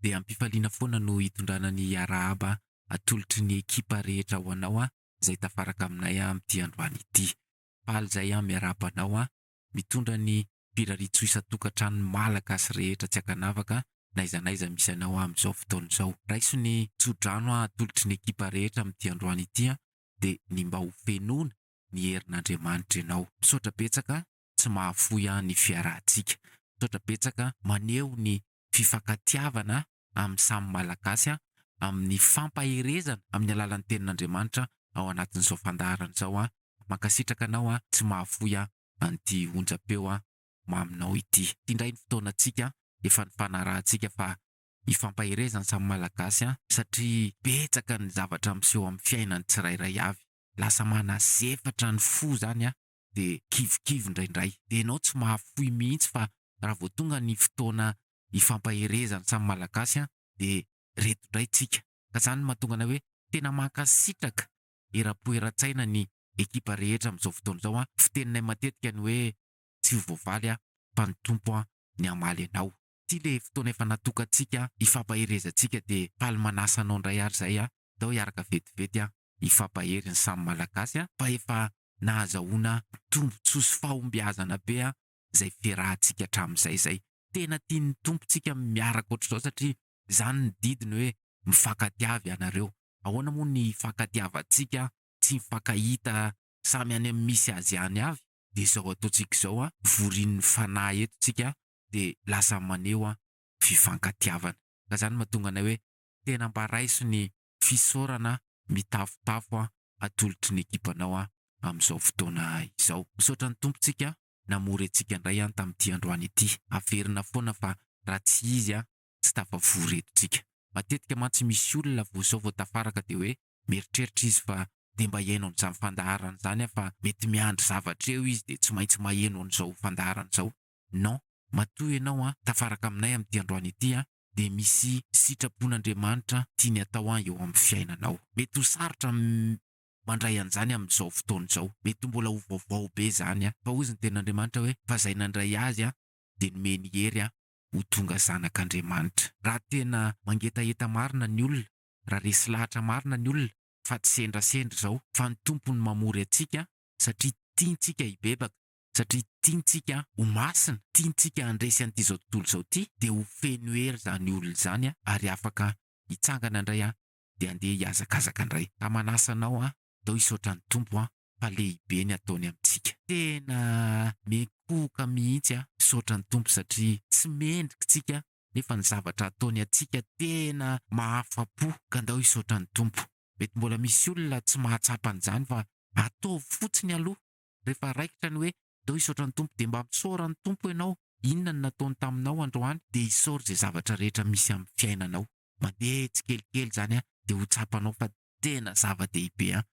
Dia am-pifaliana foana no hitondrana ny arahaba atolotry ny ekipa rehetra ho anao izay tafaraka aminay amin'ity androany ity. Faly izay aho miarahaba anao mitondra ny firariantsoa isan-tokantranon'ny Malagasy rehetra tsy ankanavaka n'aiza n'aiza misy anao amin'izao fotoana izao. Raiso ny tsodrano atolotry ny ekipa rehetra amin'ity androany ity dia ny mba ho fenoina ny herin'Andriamanitra ianao. Misaotra betsaka tsy mahafoy ny fiarahantsika. Misaotra betsaka maneho ny fifankatiavana amin'ny samy Malagasy amin'ny fampaherezana amin'ny alalan'ny tenin'Andriamanitra ao anatin'izao fandaharana izao. Mankasitraka anao tsy mahafoy an'ity onjam-peo maminao ity. Ity indray ny fotoanantsika efa nifanarahantsika fa hifampaherezana samy Malagasy satria betsaka ny zavatra miseho amin'ny fiainan'ny tsirairay avy. Lasa manazefatra ny fo izany dia kivikivy indraindray. Dia ianao tsy mahafoy mihitsy fa raha vao tonga ny fotoana hifampaherezana samy Malagasy dia reto indray tsika. Ka izany no mahatonga anay hoe tena mankasitraka eram-po eran-tsaina ny ekipa rehetra amin'izao fotoana izao. Fiteninay matetika ny hoe tsy ho voavaly fa ny Tompo ny hamaly anao. Ity le fotoana efa natokantsika hifampaherezantsika dia faly manasa anao indray ary izay ndao hiaraka vetivety hifampahery ny samy Malagasy fa efa nahazahoana tombotsoa sy fahombiazana be izay fiarahantsika hatramin'izay izay. Tena tian'ny Tompo tsika miaraka ohatr'izao satria izany ny didiny hoe mifankatiava ianareo. Ahoana moa ny hifankatiavantsika tsy mifankahita samy any amin'ny misy azy any avy? Dia izao ataontsika izao, vorin'ny fanahy eto tsika dia lasa maneho fifankatiavana. Ka izany no mahatonga anay hoe tena mba raiso ny fisaorana mitafotafo atolotry ny ekipanao amin'izao fotoana izao. Misaotra ny Tompo tsika namory antsika indray tamin'ity androany ity. Averina foana fa raha tsy Izy tsy tafavory eto tsika. Matetika mantsy misy olona vao izao vao tafaraka dia hoe mieritreritra izy fa dia mba hihaino an'izany fandaharana izany aho fa mety miandry zavatra eo izy dia tsy maintsy maheno an'izao fandaharana izao. Non, matoa ianao an, tafaraka aminay amin'ity androany ity an, dia misy sitrapon'Andriamanitra tiany atao an eo amin'ny fiainanao. Mety ho sarotra mandray an'izany amin'izao fotoana izao. Mety ho mbola ho vaovao be izany an. Fa hozy ny tenin'Andriamanitra hoe, fa izay nandray Azy an, dia nomeny hery an, ho tonga zanak'Andriamanitra. Raha tena mangetaheta marina ny olona, raha resy lahatra marina ny olona fa tsy sendrasendra izao, fa ny Tompo no mamory antsika satria tiantsika hibebaka, satria tiantsika ho masina, tiantsika handresy an'ity izao tontolo izao ity, dia ho feno hery izany olona izany ary afaka hitsangana indray dia handeha hihazakazaka indray. Ka manasa anao aho, ndao hisaotra ny Tompo fa lehibe ny ataony amintsika. Tena mikohoka mihitsy aho misaotra ny Tompo satria tsy mendrika tsika nefa ny zavatra ataony antsika tena mahafa-po ka ndao hisaotra ny Tompo. Mety mbola misy olona tsy mahatsapa an'izany fa ataovy fotsiny aloha rehefa raikitra ny hoe ndao hisaotra ny Tompo dia mba misaora ny Tompo ianao inona no nataony taminao androany dia isaory izay zavatra rehetra misy amin'ny fiainanao. Mandeha tsikelikely izany dia ho tsapanao fa tena zava-dehibe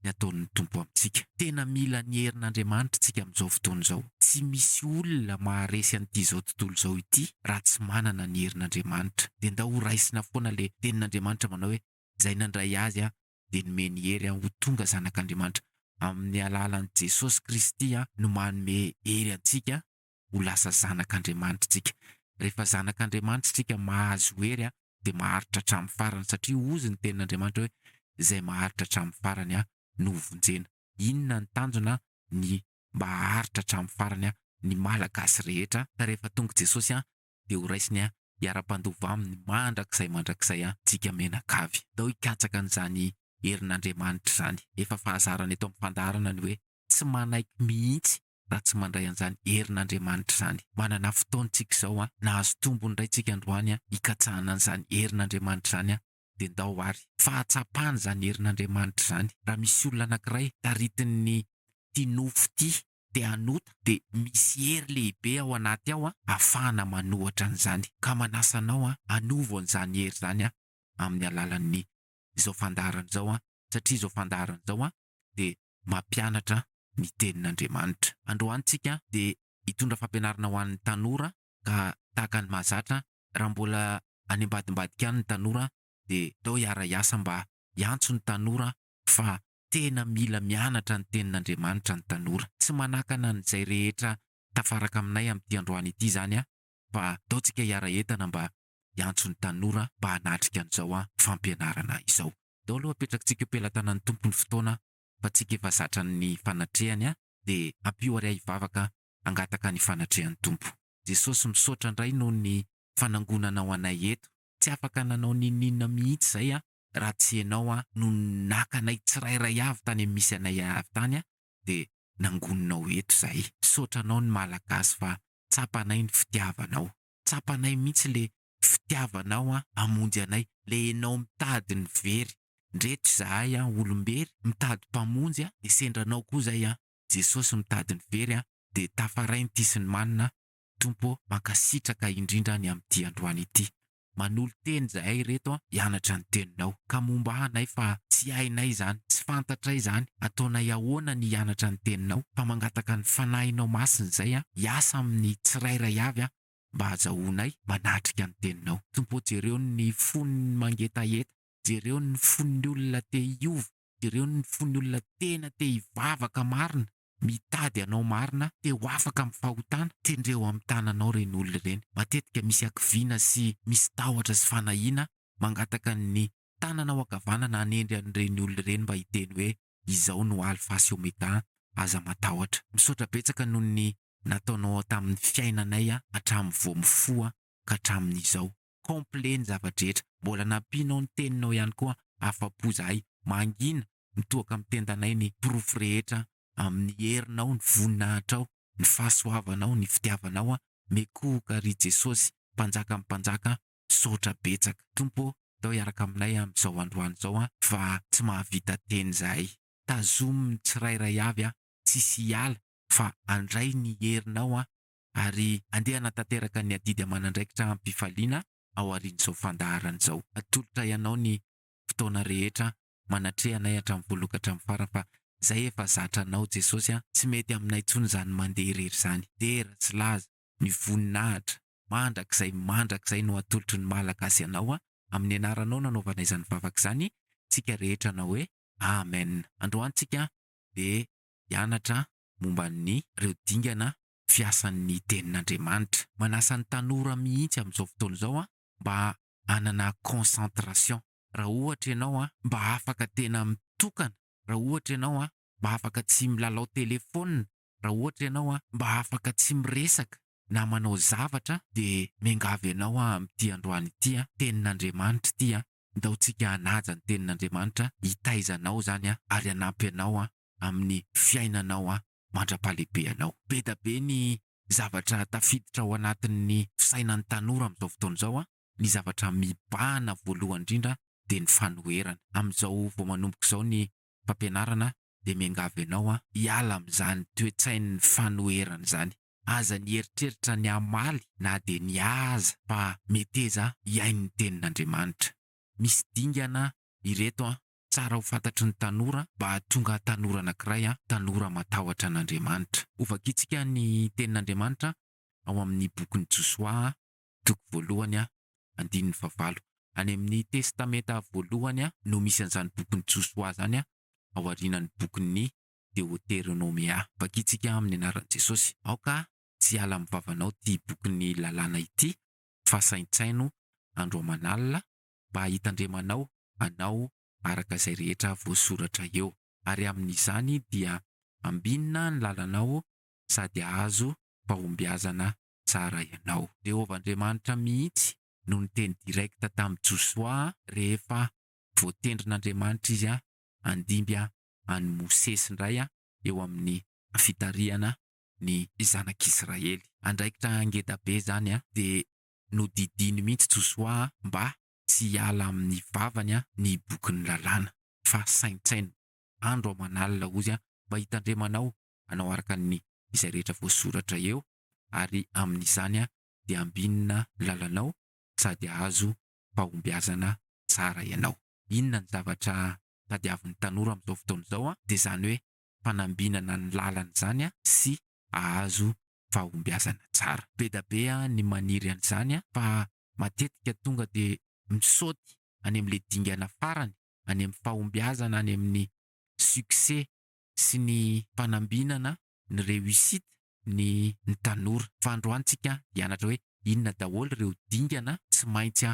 ny ataon'ny Tompo amintsika. Tena mila ny herin'Andriamanitra isika amin'izao fotoana izao. Tsy misy olona maharesy an'ity izao tontolo izao ity raha tsy manana ny herin'Andriamanitra. Dia ndao ho raisina foana ilay tenin'Andriamanitra manao hoe, Izay nandray Azy dia nomeny hery ho tonga zanak'Andriamanitra. Amin'ny alalan'i Jesosy Kristy no manome hery antsika ho lasa zanak'Andriamanitra isika. Rehefa zanak'Andriamanitra isika mahazo hery dia maharitra hatramin'ny farany satria hozy ny tenin'Andriamanitra hoe izay maharitra hatramin'ny farany no hovonjena. Inona ny tanjona? Ny mba haharitra hatramin'ny farany ny Malagasy rehetra ka rehefa tonga Jesosy dia ho raisiny hiara-mpandova aminy mandrakizay mandrakizay tsika mianakavy. Ndao hikatsaka an'izany herin'Andriamanitra izany. Efa fahazarana eto amin'ny fandaharana ny hoe tsy manaiky mihitsy raha tsy mandray an'izany herin'Andriamanitra izany. Manana fotoana tsika izao an, nahazo tombony indray tsika androany an, hikatsahana an'izany herin'Andriamanitra izany an, dia ndao ary. Fahatsapana izany herin'Andriamanitra izany. Raha misy olona anankiray taritin'ny ity nofo ity te hanota dia misy hery lehibe ao anaty ao an, ahafahana manohatra an'izany. Ka manasa anao an, hanovo an'izany hery izany an, amin'ny alalan'ny izao fandaharana izao an, satria izao fandaharana izao an, dia mampianatra ny tenin'Andriamanitra. Androany tsika dia hitondra fampianarana ho an'ny tanora ka tahaka ny mahazatra raha mbola any ambadimbadika any ny tanora dia ndao hiara-hiasa mba hiantso ny tanora fa tena mila mianatra ny tenin'Andriamanitra ny tanora. Tsy manakana an'izay rehetra tafaraka aminay amin'ity androany ity izany fa ndao tsika hiara-hientana mba. hiantso ny tanora mba hanatrika an'izao fampianarana izao. Ndao aloha apetrakitsika eo am-pelatanan'ny Tompo ny fotoana fa tsika efa zatra ny fanatrehany dia ampio ary ahy hivavaka hangataka ny fanatrehan'ny Tompo. Jesosy misaotra indray noho ny fanangonanao anay eto. Tsy afaka nanao n'inon'inona mihitsy izay raha tsy ianao no naka anay tsirairay avy tany amin'ny misy anay avy tany dia nangoninao eto izahay. Misaotra anao ny Malagasy fa tsapanay ny fitiavanao. Tsapanay mihitsy le fitiavanao hamonjy anay, le enao mitady ny very. Ndreto izahay olom-bery mitady mpamonjy dia sendra anao koa izay Jesosy mitady ny very dia tafaray ny tia sy ny manina. Tompo ô, mankasitraka indrindra ny amin'ity androany ity. Manolo-teny izahay ireto hianatra ny teninao. Ka momba anay fa tsy hainay izany, tsy fantatray izany, ataonay ahoana ny hianatra ny teninao, fa mangataka ny Fanahinao Masina izay hiasa amin'ny tsirairay avy mba hahazahoanay manatrika ny teninao. Tompo ô, jereo ny fon'ny mangetaheta, jereo ny fon'ny olona te hiova, jereo ny fon'ny olona tena te hivavaka marina, mitady anao marina, te ho afaka amin'ny fahotana, tendreo amin'ny tananao ireny olona ireny. Matetika misy hakiviana sy misy tahotra sy fanahiana mangataka ny tananao ankavanana hanendry an'ireny olona ireny mba hiteny hoe izao no Alpha sy Omega, aza matahotra. Misaotra betsaka noho ny nataonao tamin'ny fiainanay hatramin'ny vao mifoha ka hatramin'izao. Complet ny zava-drehetra. Mbola nampianao ny teninao ihany koa, afa-po izahay. Mangina, mitohaka amin'ny tendanay ny porofo rehetra amin'ny herinao, ny voninahitrao, ny fahasoavanao, ny fitiavanao. Mekohoka ry Jesosy, Mpanjakan'ny mpanjaka, misaotra betsaka. Tompo ô, ndao hiaraka aminay amin'izao androany izao fa tsy mahavita teny izahay. Tazomy ny tsirairay avy tsisy hiala fa handray ny herinao ary handeha hanatanteraka ny adidy aman'andraikitra amim-pifaliana ao aorian'izao fandaharana izao. Atolotray anao ny fotoana rehetra manatreha anay hatramin'ny voalohany ka hatramin'ny farany fa zay efa zatra anao Jesosy a, tsy mety aminay intsony izany mandeha irery izany. Dera sy laza, ny voninahitra, mandrakizay mandrakizay no atolotry ny Malagasy anao a, amin'ny anaranao nanaovana izany vavaka izany, tsika rehetra hanao hoe Amen. Androany tsika dia hianatra momba ny ireo dingana fiasan'ny tenin'Andriamanitra. Manasa ny tanora mihitsy amin'izao fotoana izao mba hanana concentration. Raha ohatra ianao mba afaka tena mitokana, raha ohatra ianao mba afaka tsy milalao telephone, raha ohatra ianao mba afaka tsy miresaka na manao zavatra dia miangavy anao aho amin'ity androany ity, tenin'Andriamanitra ity, ndao tsika hanaja ny tenin'Andriamanitra, hitaiza anao izany ary hanampy anao amin'ny fiainanao mandra-pahalehibe anao. Be da be ny zavatra tafiditra ao anatin'ny fisainan'ny tanora amin'izao fotoana izao, ny zavatra mibahana voalohany indrindra dia ny fanoherana. Amin'izao vao manomboka izao ny fampianarana dia miangavy anao hiala amin'izany toe-tsain'ny fanoherana izany. Aza ny eritreritra ny hamaly na dia ny aza fa meteza hihaino ny tenin'Andriamanitra. Misy dingana ireto tsara ho fantatry ny tanora mba hahatonga tanora anankiray tanora matahotra an'Andriamanitra. Hovakintsika ny tenin'Andriamanitra ao amin'ny bokin'i Josoa toko voalohany andininy fahavalo. Any amin'ny Testamenta voalohany no misy an'izany bokin'i Josoa izany ao aorianan'ny bokin'ny Deoteronomia. Vakintsika amin'ny anaran'i Jesosy. Aoka tsy hiala amin'ny vavanao ity bokin'ny lalàna ity fa saintsaino andro aman'alina mba hitandremanao anao araka izay rehetra voasoratra eo. Ary amin'izany dia ambinina ny lalanao sady hahazo fahombiazana tsara ianao. Jehovah Andriamanitra mihitsy no niteny direct tamin'i Josoa rehefa voatendrin'Andriamanitra izy handimby an'i Mosesy indray eo amin'ny fitarihana ny zanak'Israely. Andraikitra ngedabe izany dia nodidiany mihitsy Josoa mba tsy hiala amin'ny vavany ny bokin'ny lalàna fa saintsaino andro aman'alina hozy mba hitandremanao anao araka ny izay rehetra voasoratra eo ary amin'izany dia ambinina ny lalanao sady hahazo fahombiazana tsara ianao. Inona ny zavatra tadiavin'ny tanora amin'izao fotoana izao dia izany hoe fanambinana ny lalana izany sy hahazo fahombiazana tsara. Be da be ny maniry an'izany fa matetika tonga dia misaoty any amin'ilay dingana farany, any amin'ny fahombiazana, any amin'ny succès sy ny fanambinana, ny réussite ny ny tanora. Fa androany tsika hianatra hoe Inona daholo ireo dingana tsy maintsy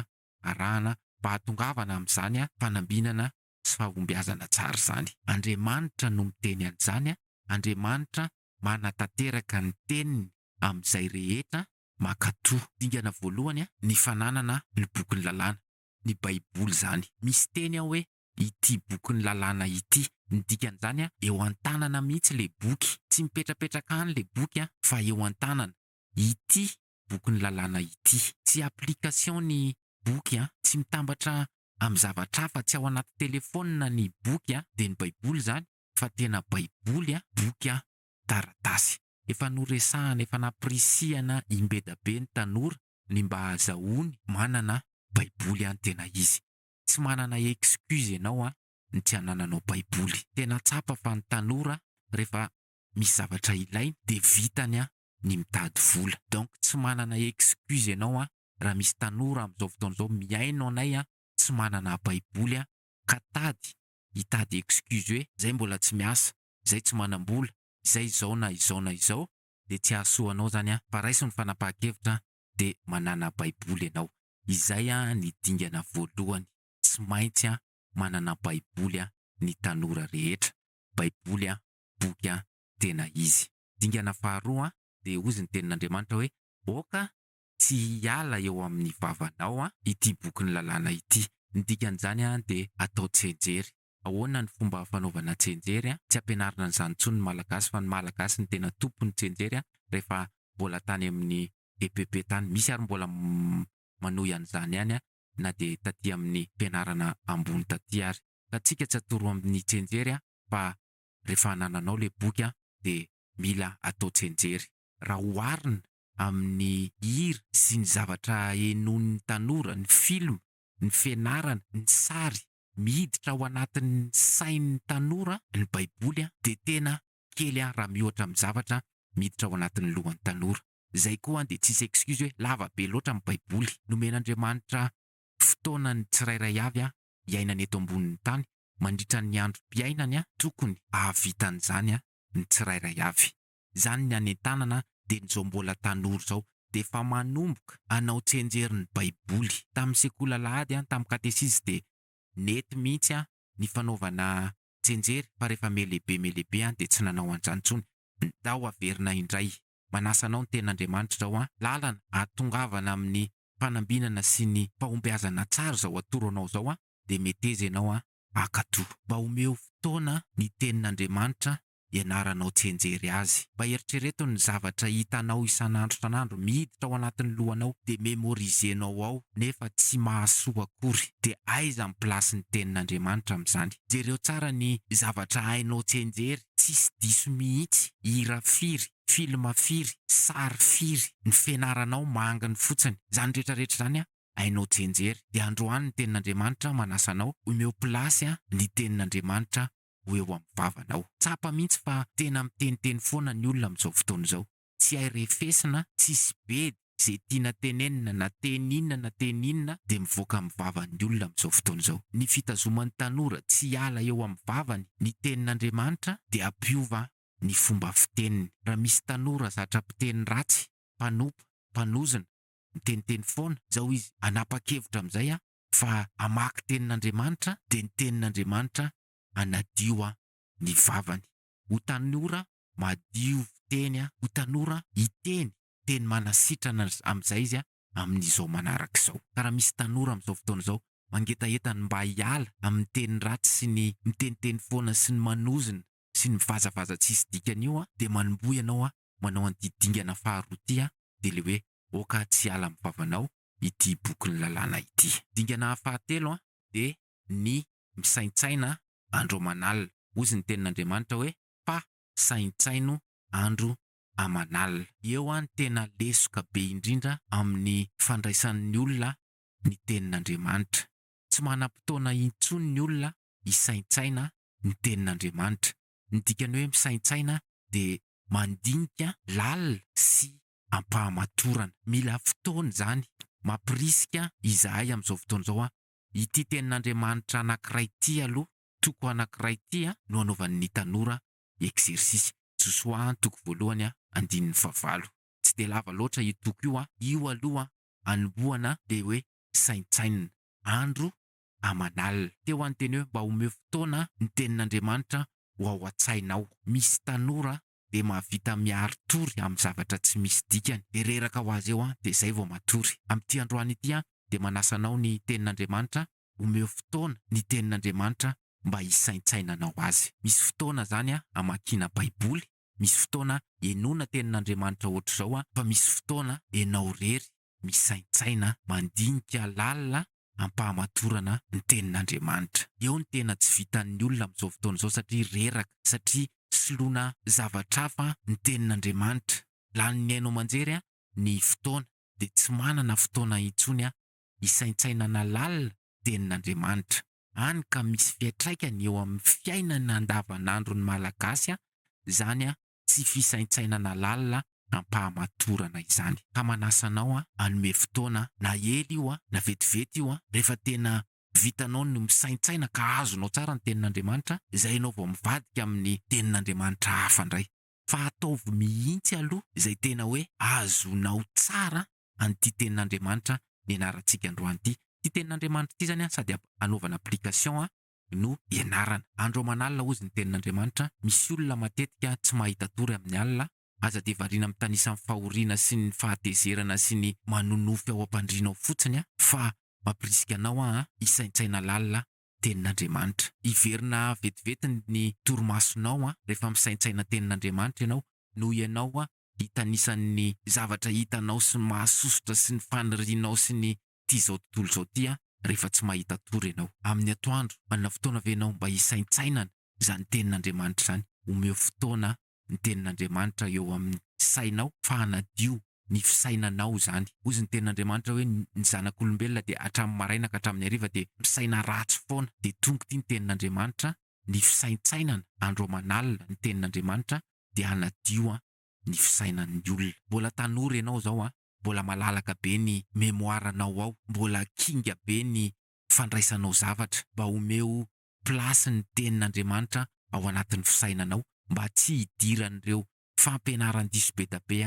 arahana mba hahatongavana amin'izany fanambinana sy fahombiazana tsara izany? Andriamanitra no miteny an'izany, Andriamanitra manatanteraka ny teniny amin'izay rehetra mankatò. Dingana voalohany, ny fananana ny bokin'ny lalàna, ny Baiboly izany. Misy teny ao hoe ity bokin'ny lalàna ity. Ny dikan'izany, eo an-tanana mihitsy ilay boky. Tsy mipetrapetraka any ilay boky fa eo an-tanana. Ity bokin'ny lalàna ity. Tsy application ny boky, tsy mitambatra amin'ny zavatra hafa, tsy ao anaty telefaonina ny boky, dia ny Baiboly izany, fa tena Baiboly, boky taratasy. Efa noresahana, efa nampirisihana imbedabe ny tanora ny mba hahazahoany manana Baiboly tena izy. Tsy manana excuse ianao ny tsy hanananao Baiboly. Tena tsapa fa ny tanora rehefa misy zavatra ilainy dia vitany ny mitady vola. Donc tsy manana excuse ianao raha misy tanora amin'izao fotoana izao mihaino anay tsy manana Baiboly ka tady hitady excuse hoe zay mbola tsy miasa, izay tsy manam-bola, izay izao na izao na izao dia tsy hahasoa anao zany fa raiso ny fanapahan-kevitra dia manana Baiboly ianao. Izay ny dingana voalohany, tsy maintsy manana Baiboly ny tanora rehetra. Baiboly boky tena izy. Dingana faharoa dia hozy ny tenin'Andriamanitra hoe aoka tsy hiala eo amin'ny vavanao ity bokin'ny lalàna ity. Ny dikan'izany dia atao tsianjery. Ahoana ny fomba fanaovana tsianjery? Tsy ampianarina an'izany intsony ny Malagasy fa ny Malagasy no tena tompon'ny tsianjery rehefa mbola tany amin'ny EPP tany. Misy ary mbola manohy an'izany ihany na dia taty amin'ny fianarana ambony taty ary. Ka tsika tsy atoro amin'ny tsianjery fa rehefa anananao ilay boky dia mila atao tsianjery. Raha oharina amin'ny hira sy ny zavatra henoin'ny tanora, ny film, ny fianarana, ny sary miditra ao anatin'ny sain'ny tanora ny baiboly dia tena kely raha miohatra amin'ny zavatra miditra ao anatin'ny lohan'ny tanora. Izay koa dia tsisy excuse hoe lava be loatra ny baiboly. Nomen'Andriamanitra fotoana ny tsirairay avy hiainana eto ambonin'ny tany, mandritra ny androm-piainany tokony hahavita an'izany ny tsirairay avy. Izany ny hanentanana dia ny zao mbola tanora izao dia efa manomboka hanao tsianjery ny baiboly. Tamin'ny sekoly alahady tamin'ny katesizy dia nety mihitsy ny fanaovana tsianjery fa rehefa mihalehibe mihalehibe dia tsy nanao an'izany intsony. Ndao averina indray. Manasa anao ny tenin'Andriamanitra izao an. Lalana ahatongavana amin'ny fanambinana sy ny fahombiazana tsara izao atoro anao izao an, dia meteza ianao an hankatò. Mba omeo fotoana ny tenin'Andriamanitra ianaranao tsianjery azy. Mba eritrereto ny zavatra hitanao isan'andro isan'andro miditra ao anatin'ny lohanao dia memoriser-nao ao nefa tsy mahasoa akory. Dia aiza ny place-n'ny tenin'Andriamanitra amin'izany? Jereo tsara ny zavatra hainao tsianjery, tsisy diso mihitsy, hira firy, film firy, sary firy, ny fianaranao manginy fotsiny. Izany rehetra rehetra izany hainao tsianjery. Dia androany ny tenin'Andriamanitra manasa anao, omeo place ny tenin'Andriamanitra ho eo amin'ny vavanao. Tsapa mihitsy fa tena miteniteny foana ny olona amin'izao fotoana izao. Tsy hay refesina, tsisy bedy, izay tiana tenenina na teny inona na teny inona dia mivoaka amin'ny vavan'ny olona amin'izao fotoana izao. Ny fitazoman'ny tanora tsy hiala eo amin'ny vavany ny tenin'Andriamanitra dia hampiova ny fomba fiteniny. Raha misy tanora zatra mpiteny ratsy, mpanompa, mpanozona, miteniteny foana, izao izy hanapa-kevitra amin'izay fa hamaky tenin'Andriamanitra dia ny tenin'Andriamanitra hanadio ny vavany. Ho tanora madio fiteny, ho tanora hiteny teny manasitrana amin'izay izy amin'izao manaraka izao. Ka raha misy tanora amin'izao fotoana izao mangetaheta ny mba hiala amin'ny teny ratsy sy ny miteniteny foana sy ny manozona sy ny mivazavaza tsisy dikany io dia manomboha ianao manao an'ity dingana faharoa ity dia ilay hoe aoka tsy hiala amin'ny vavanao ity bokin'ny lalàna ity. Dingana fahatelo dia ny misaintsaina andro aman'alina. Hozy ny tenin'Andriamanitra hoe fa saintsaino andro aman'alina. Eo ny tena lesoka be indrindra amin'ny fandraisan'ny olona ny tenin'Andriamanitra. Tsy manam-potoana intsony ny olona hisaintsaina ny tenin'Andriamanitra. Ny dikan'ny hoe misaintsaina dia mandinika lalina sy am-pahamatorana. Mila fotoana izany. Mampirisika izahay amin'izao fotoana izao ity tenin'Andriamanitra anankiray ity aloha, toko anankiray ity no anaovan'ny tanora exercice. Josoa toko voalohany andininy fahavalo. Tsy dia lava loatra io toko io an, io aloha anombohana dia hoe saintsainina, andro aman'alina. Teo aho niteny hoe mba omeo fotoana ny tenin'Andriamanitra ho ao an-tsainao. Misy tanora dia mahavita miari-tory amin'ny zavatra tsy misy dikany, dia reraka ho azy eo an, dia izay vao matory. Amin'ity androany ity an, dia manasa anao ny tenin'Andriamanitra, omeo fotoana ny tenin'Andriamanitra mba hisaintsainanao azy. Misy fotoana izany an, hamakiana baiboly, misy fotoana henoina tenin'Andriamanitra ohatr'izao an, fa misy fotoana enao rery misaintsaina, mandinika lalina am-pahamatorana ny tenin'Andriamanitra. Eo ny tena tsy vitan'ny olona amin'izao fotoana izao satria reraka, satria soloina zavatra hafa ny tenin'Andriamanitra. Lanin'ny haino aman-jery ny fotoana, dia tsy manana fotoana intsony hisaintsainana lalina tenin'Andriamanitra. Hany ka misy fiantraikany eo amin'ny fiainana andavanandron'ny Malagasy izany tsy fisaintsainana lalina am-pahamatorana izany. Ka manasa anao hanome fotoana, na ela io na vetivety io, rehefa tena vitanao ny misaintsaina ka azonao tsara ny Tenin'Andriamanitra, izay ianao vao mivadika amin'ny Tenin'Andriamanitra hafa indray. Fa ataovy mihitsy aloha izay tena hoe azonao tsara an'ity Tenin'Andriamanitra nianarantsika androany ity. Ity Tenin'Andriamanitra ity izany sady anaovana application no ianarana. Andro aman'alina hozy ny tenin'Andriamanitra, misy olona matetika tsy mahita tory amin'ny alina, aza dia variana mitanisa ny fahoriana sy ny fahatezerana sy ny manonofy ao am-pandriana ao fotsiny fa mampirisika anao aho hisaintsaina lalina tenin'Andriamanitra. Hiverina vetivety ny torimasonao rehefa misaintsaina tenin'Andriamanitra ianao noho ianao hitanisa ny zavatra hitanao sy ny mahasosotra sy ny fanirianao sy ny ity izao tontolo izao ity an, rehefa tsy mahita tory ianao. Amin'ny atoandro, manana fotoana ve ianao mba hisaintsainana izany tenin'Andriamanitra izany? Omeo fotoana ny tenin'Andriamanitra eo amin'ny sainao fa hanadio ny fisainanao izany. Hozy ny tenin'Andriamanitra hoe ny zanak'olombelona dia hatramin'ny maraina ka hatramin'ny hariva dia misaina ratsy foana. Dia tonga ity ny tenin'Andriamanitra, ny fisaintsainana andro aman'alina ny tenin'Andriamanitra dia hanadio ny fisainan'ny olona. Mbola tanora ianao izao an, mbola malalaka be ny mémoire nao ao, mbola kinga be ny fandraisanao zavatra, mba omeo place ny tenin'Andriamanitra ao anatin'ny fisainanao mba tsy hidiran'ireo fampianaran-diso be da be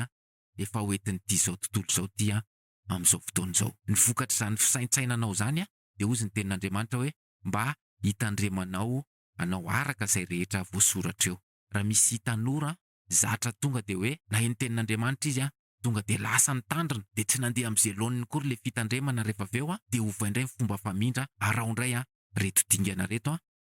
efa ho entin'ity izao tontolo izao ity amin'izao fotoana izao. Ny vokatr'izany fisaintsainanao izany dia hozy ny tenin'Andriamanitra hoe mba hitandremanao anao araka izay rehetra voasoratra eo. Raha misy tanora zatra tonga dia hoe naheno tenin'Andriamanitra izy tonga dia lasa nitandrina dia tsy nandeha amin'izay laoniny akory ilay fitandremana rehefa avy eo dia ovay indray ny fomba famindra araho indray reto dingana reto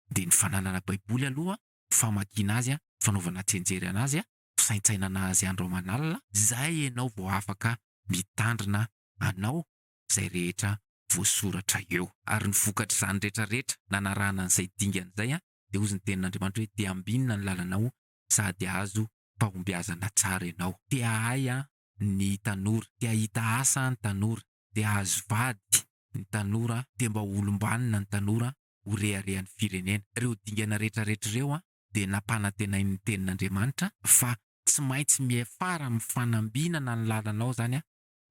dia ny fananana baiboly aloha, famakiana azy, fanaovana tsianjery anazy, fisaintsainana azy andro aman'alina, zay ianao vao afaka mitandrina anao izay rehetra voasoratra eo. Ary ny vokatr'izany rehetra rehetra nanarahana an'izay dingana izay dia hozy ny tenin'Andriamanitra hoe dia ambinina ny lalanao sady hahazo fahombiazana tsara ianao. Te hahay ny tanora, te hahita asa ny tanora, te hahazo vady ny tanora, te mba ho olom-banona ny tanora, ho reharehan'ny firenena. Ireo dingana rehetra rehetra ireo dia nampanantenain'ny tenin'Andriamanitra fa tsy maintsy miafara amin'ny fanambinana ny lalanao izany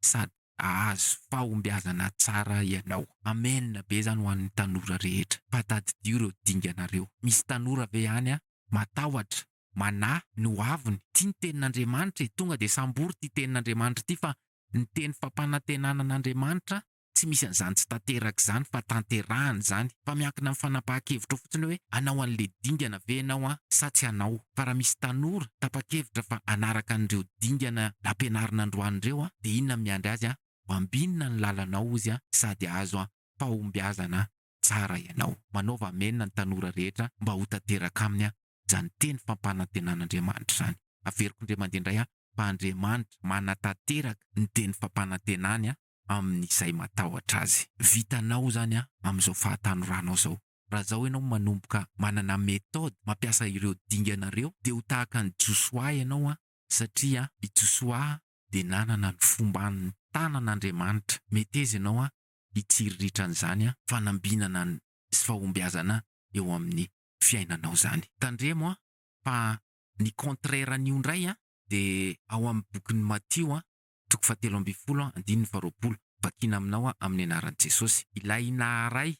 sady hahazo fahombiazana tsara ianao. Amen be izany ho an'ny tanora rehetra. Fa tadidio ireo dingana ireo. Misy tanora ve any matahotra, manahy ny ho aviny? Tia ny tenin'Andriamanitra e! Tonga dia sambory ity tenin'Andriamanitra ity fa ny teny fampanantenana an'Andriamanitra tsy misy an'izany tsy tanteraka izany fa tanterahana izany fa miankina amin'ny fanapahan-kevitrao fotsiny hoe hanao an'ilay dingana ve ianao sa tsy hanao fa raha misy tanora tapa-kevitra fa hanaraka an'ireo dingana nampianarina androany ireo dia inona no miandry azy ho ambinina ny lalanao ozy sady hahazo fahombiazana tsara ianao. Manaova amena ny tanora rehetra mba ho tanteraka aminy izany teny fampanantenan'Andriamanitra izany. Averiko indray mandeha indray fa Andriamanitra manatanteraka ny teny fampanantenany amin'izay matahotra Azy. Vitanao izany amin'izao fahatanoranao izao. Raha izao ianao manomboka manana méthode mampiasa ireo dingana ireo dia ho tahaka an'i Josoa ianao satria i Josoa dia nanana ny fomban'ny tanan'Andriamanitra. Meteza ianao hitsiriritra an'izany fanambinana sy fahombiazana eo amin'ny fiainanao izany. Tandremo fa ny contraire an'io indray dia ao amin'ny bokin'i Matio toko fahatelo ambin'ny folo andininy faharoapolo. Vakina aminao amin'ny anaran'i Jesosy. Ilay naharay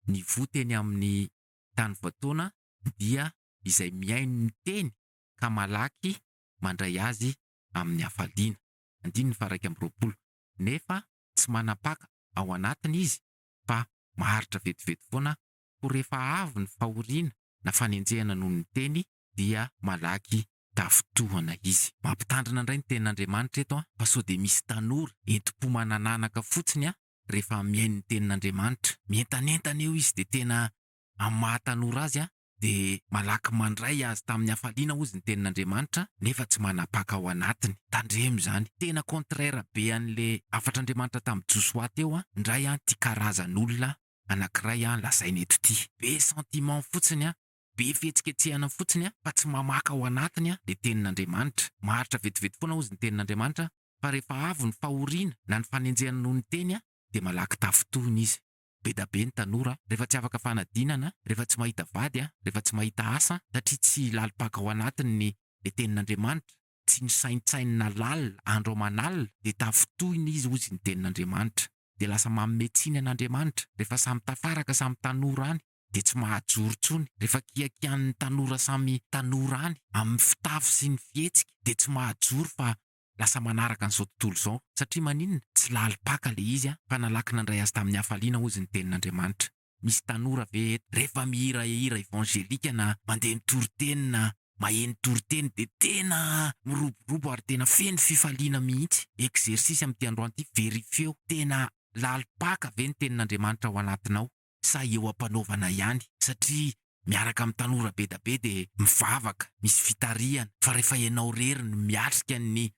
ny voa teny amin'ny tany voataona dia izay mihaino ny teny ka malaky mandray azy amin'ny hafaliana. Andininy faha 21. Nefa tsy manapaka ao anatiny izy fa maharitra vetivety foana koa rehefa avy ny fahoriana na fanenjehana noho ny teny dia malaky tafintohana izy. Mampitandrina indray ny tenin'Andriamanitra eto fa sao dia misy tanora entim-po manananaka fotsiny rehefa mihaino ny tenin'Andriamanitra. Mientanentana eo izy dia tena amin'ny maha tanora azy dia malaky mandray azy tamin'ny hafaliana hozy ny tenin'Andriamanitra nefa tsy manapaka ao anatiny. Tandremo izany. Tena contraire be an'le hafatr'Andriamanitra tamin'i Josoa teo indray ity karazan'olona anankiray lazaina eto ity. Be sentiment fotsiny, be fihetsiketsehana fotsiny fa tsy mamaka ao anatiny le tenin'Andriamanitra. Maharitra vetivety foana hozy ny tenin'Andriamanitra fa rehefa avy ny fahoriana na ny fanenjehana noho ny teny dia malaky tafintohina izy. Be da be ny tanora rehefa tsy afaka fanadinana, rehefa tsy mahita vady, rehefa tsy mahita asa satria tsy lalim-paka ao anatiny ny le tenin'Andriamanitra, tsy nosaintsainina lalina andro aman'alina dia tafintohina izy hozy ny tenin'Andriamanitra. Dia lasa manome tsiny an'Andriamanitra. Rehefa samy tafaraka samy tanora any dia tsy mahajoro intsony. Rehefa kiakianin'ny tanora samy tanora any amin'ny fitafy sy ny fihetsika dia tsy mahajoro fa lasa manaraka an'izao tontolo izao. Satria maninona? Tsy lalim-paka ilay izy fa nalaky nandray azy tamin'ny hafaliana hozy ny tenin'Andriamanitra. Misy tanora ve eto? Rehefa mihira hira evangelika na mandeha mitory teny na maheno toriteny dia tena miroborobo ary tena feno fifaliana mihitsy. Exercice amin'ity androany ity, verifieo tena lalim-paka ve ny tenin'Andriamanitra ao anatinao sa eo am-panaovana ihany satria miaraka amin'ny tanora be da be dia mivavaka, misy fitarihana fa rehefa ianao irery no miatrika ny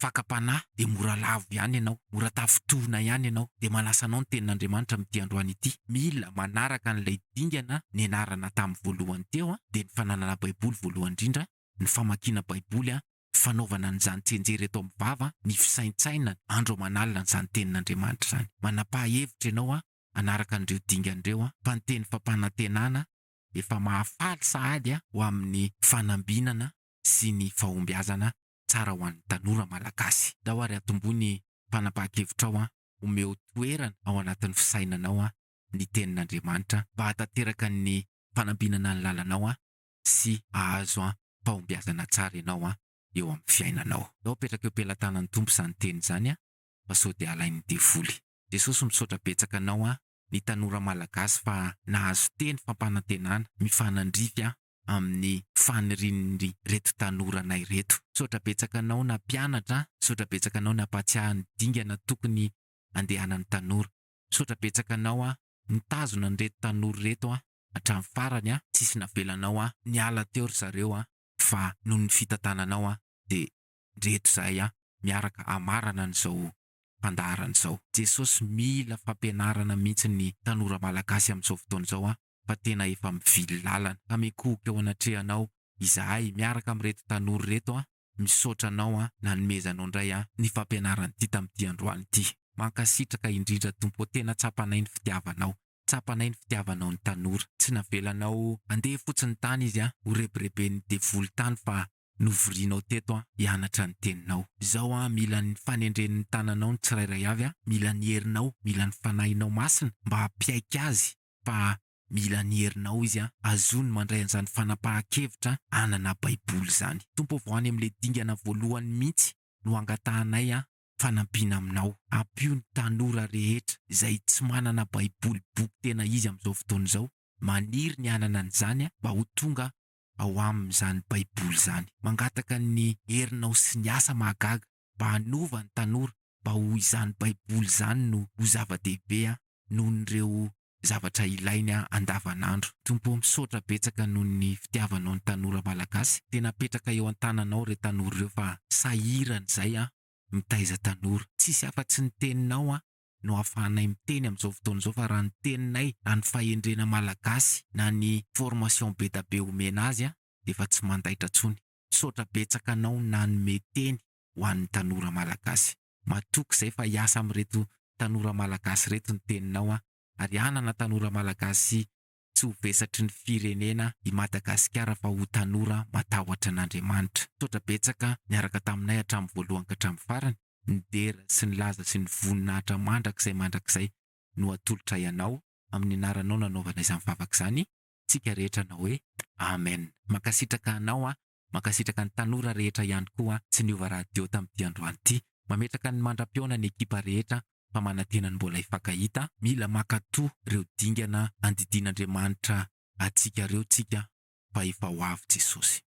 fakam-panahy dia mora lavo ihany ianao, mora tafintohina ihany ianao, dia manasa anao ny tenin'Andriamanitra amin'ity androany ity, mila manaraka an'ilay dingana nianarana tamin'ny voalohany teo dia ny fananana baiboly voalohany indrindra, ny famakiana baiboly, ny fanaovana an'izany tsianjery eto amin'ny vava, ny fisaintsainana andro aman'alina an'izany tenin'Andriamanitra izany. Manapaha hevitra ianao hanaraka an'ireo dingana ireo fa ny teny fampanantenana efa mahafaly sahady ho amin'ny fanambinana sy ny fahombiazana tsara ho an'ny tanora malagasy. Ndao ary atombohy ny fanapahan-kevitrao an, omeo toerana ao anatin'ny fisainanao an ny tenin'Andriamanitra mba hahatanteraka ny fanambinana ny lalanao an sy hahazo an fahombiazana tsara ianao an eo amin'ny fiainanao. Ndao apetraka eo am-pelatanan'ny Tompo izany teny izany an fa sao dia alain'ny devoly. Jesosy misaotra betsaka anao an ny tanora malagasy fa nahazo teny fampanantenana mifanandrify an amin'ny fanirian'ireto tanoranay ireto. Misaotra betsaka anao nampianatra, misaotra betsaka anao nampahatsiahy ny dingana tokony andehanan'ny tanora. Misaotra betsaka anao an nitazona an'ireto tanora ireto an hatramin'ny farany an, tsisy navelanao an niala teo ry zareo an fa noho ny fitantananao an dia ndreto izahay an miaraka hamarana an'izao fandaharana izao. Jesosy mila fampianarana mihitsy ny tanora malagasy amin'izao fotoana izao an fa tena efa mivily lalana ka mikohoka eo anatrehanao izahay miaraka amin'ireto tanora ireto an, misaotra anao an nanomezanao indray an ny fampianarana ity tamin'ity androany ity. Mankasitraka indrindra Tompo ô tena tsapanay ny fitiavanao, tsapanay ny fitiavanao ny tanora, tsy navelanao handeha fotsiny tany izy an, ho rebireben'ny devoly tany fa novorianao teto an hianatra ny teninao. Izao an mila ny fanendren'ny tananao ny tsirairay avy an, mila ny herinao, mila ny fanahinao masina mba hampiaiky azy fa mila ny herinao izy an, azony mandray an'izany fanapahan-kevitra hanana baiboly izany. Tompo ô vao any amin'ilay dingana voalohany mihitsy no angatahanay an fanampiana aminao. Ampio ny tanora rehetra izay tsy manana baiboly boky tena izy amin'izao fotoana izao, maniry ny hanana an'izany mba ho tonga ao aminy izany baiboly izany. Mangataka ny herinao sy ny asa mahagaga mba hanova ny tanora mba ho izany baiboly izany no ho zava-dehibe noho ireo zavatra ilainy andavanandro. Tompo ô misaotra betsaka noho ny fitiavanao ny tanora malagasy, tena apetraka eo an-tananao ireo tanora ireo fa sahirana izay an mitaiza tanora. Tsisy afa-tsy ny teninao an no ahafahanay miteny amin'izao fotoana izao fa raha ny teninay na ny fahendrena malagasy na ny formation bedabe omena azy an dia efa tsy mandaitra intsony. Misaotra betsaka anao nanome teny ho an'ny tanora malagasy. Matoky izay fa hiasa amin'ireto tanora malagasy ireto ny teninao an, ary hanana tanora malagasy tsy ho vesatry ny firenena i Madagasikara fa ho tanora matahotra an'Andriamanitra. Misaotra betsaka niaraka taminay hatramin'ny voalohany ka hatramin'ny farany, ny dera sy ny laza sy ny voninahitra mandrakizay mandrakizay no atolotray anao, amin'ny anaranao nanaovana izany vavaka izany, tsika rehetra hanao hoe Amen. Mankasitraka anao an, mankasitraka ny tanora rehetra ihany koa tsy niova radio tamin'ity androany ity. Mametraka ny mandra-pihaona ny ekipa rehetra fa manantena ny mbola hifankahita. Mila mankatò ireo dingana andidian'Andriamanitra antsika ireo tsika fa efa ho avy Jesosy.